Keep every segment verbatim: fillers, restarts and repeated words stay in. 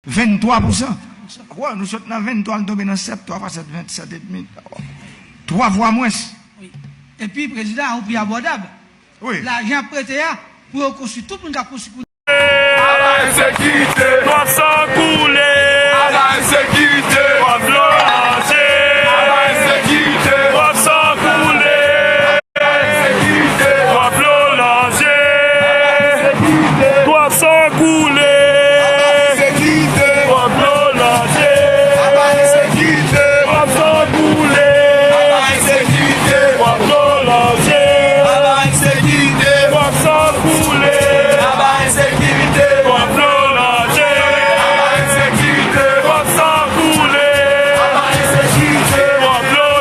Venntwa pousan. Wè, nou sot nan venntwa, nou tonbe nan sèt, twa fwa sèt, vennsèt edmi. Twa fwa mwens. Wi. Epi, prezidan, a yon pri abòdab. Wi. Lajan ap prete a, pou yo konstwi, tout moun k ap konstwi pou Aba ensekirite. Twòp san koule. Aba ensekirite. Twòp dlo nan je. Aba ensekirite. Twòp san koule. Aba ensekirite. Twòp dlo nan je. Aba ensekirite. Twòp san koule. Aba ensekirite. Twòp dlo nan je. Aba ensekirite. Twòp san koule. Aba ensekirite. Twòp dlo nan je. Aba ensekirite. Twòp san koule. Aba ensekirite.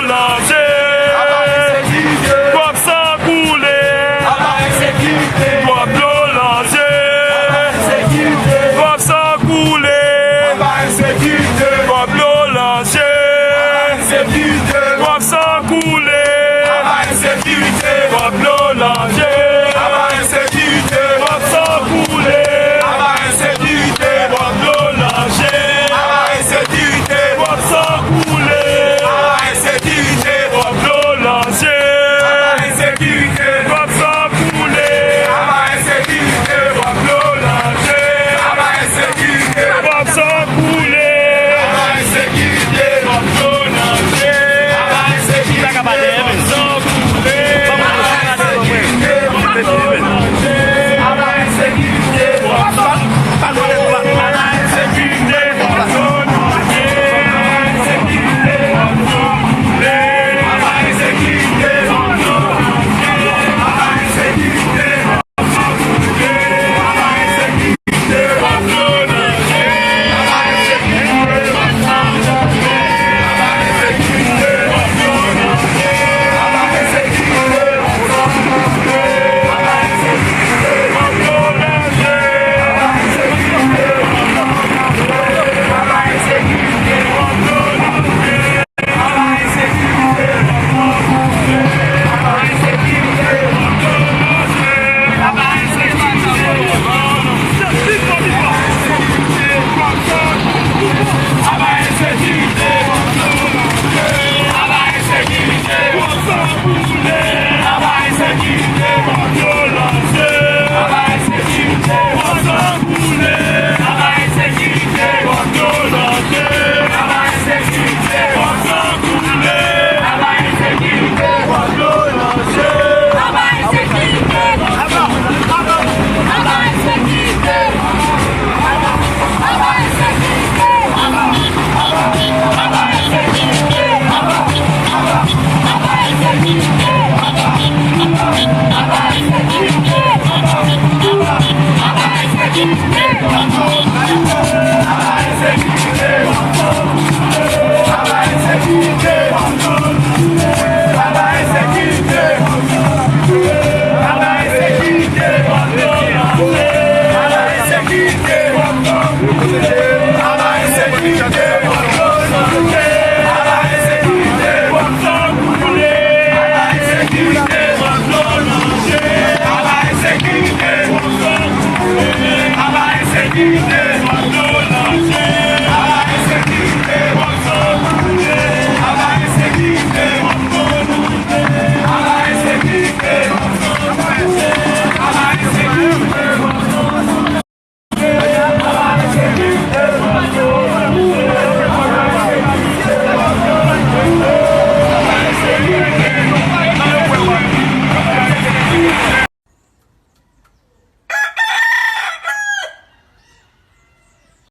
Twòp dlo nan je. Aba ensekirite. Twòp san koule. Aba ensekirite. Twòp dlo nan je. Aba ensekirite. Twòp san koule. Aba ensekirite. Twòp dlo nan je. Aba ensekirite. Twòp san koule. Aba ensekirite. Twòp dlo nan je. Aba ensekirite. Twòp san koule. Aba ensekirite. Twòp dlo nan je. Aba ensekirite. Twòp san koule. Aba ensekirite. Twòp dlo nan je. Aba ensekirite. Twòp san koule. Aba ensekirite. Twòp dlo nan je. Aba ensekirite. Twòp san koule. Aba ensekirite. Twòp dlo nan je. Aba ensekirite. Twòp san koule. Aba ensekirite. Twòp dlo nan je. Aba ensekirite. Twòp san koule.